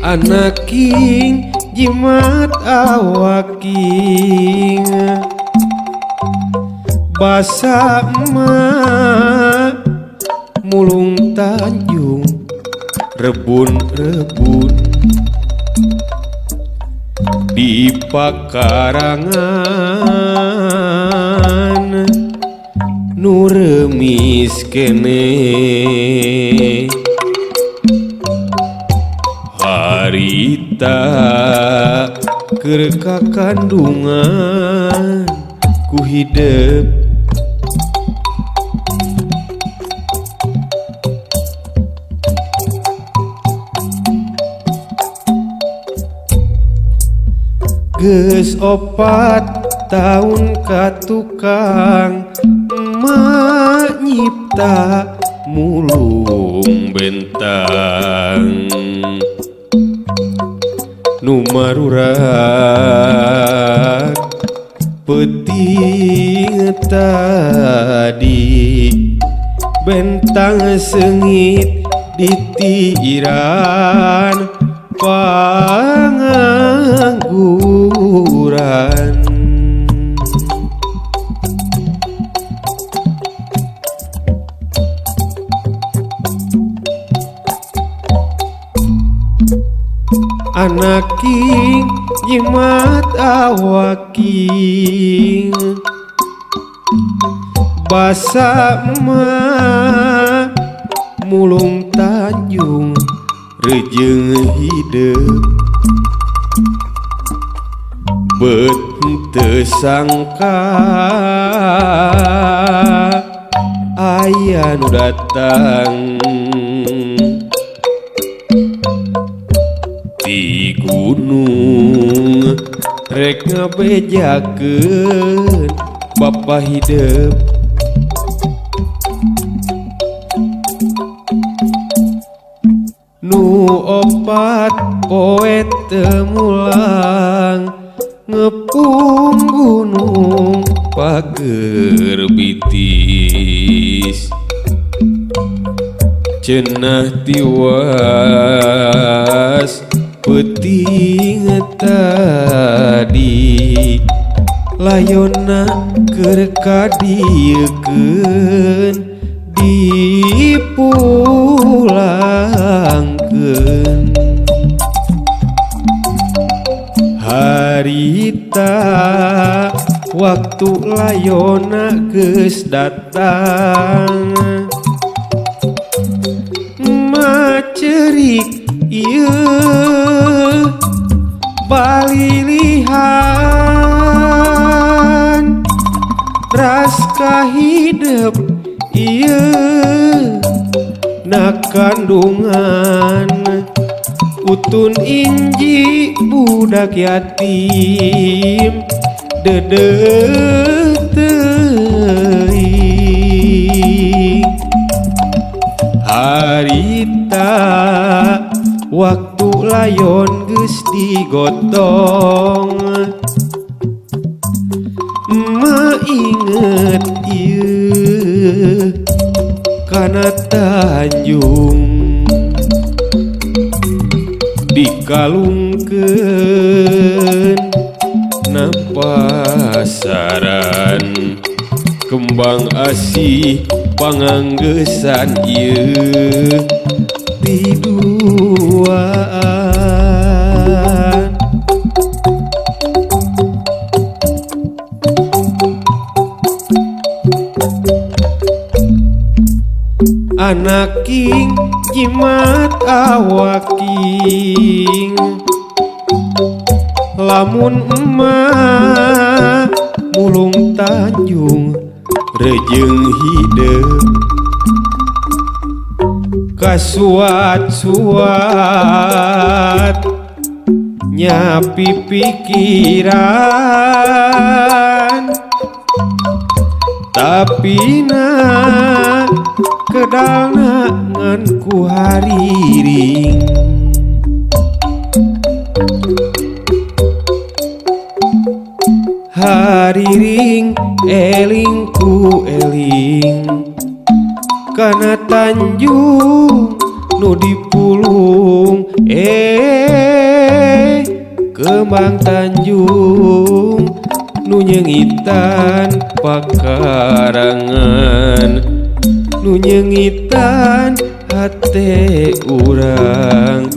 Anaking jimat awaking basa emak mulung Tanjung rebun-rebun di pakarangan nu reumis keneh harita keur kakandungan ku hidep. Geus 4 taun ka tukang emak nyipta mulung bentang nu marurak peuting tadi bentang seungit ditiiran pangangguran. Anaking jimat awaking basa emak mulung Tanjung rejeung hideung beut teu sangka aya nu datang ti gunung rek ngabejakeun bapa hidep. Nu 4 poe teu mulang ngepung gunung Pagerbitis cenah tiwas peuting tadi layonna keur kadieukeun dipulangkeun harita waktu layonna geus datang macerik ieu balilihan raska hidep ieu na kandungan utun inji budak yatim deudeuh teuing harita waktu layon geus digotong emak inget ieu kana Tanjung dikalungkeun na pasaran kembang asih panganggesan ieu tiduaan. Anaking jimat awaking lamun emak mulung Tanjung rejeung hideung kasuat-suat nyapi pikiran tapi na kedalna ngan ku hariring hariring eling ku eling kana Tanjung Nu dipulung, eh, Kembang Tanjung nu nyeungitan pakarangan, nu nyeungitan hate urang.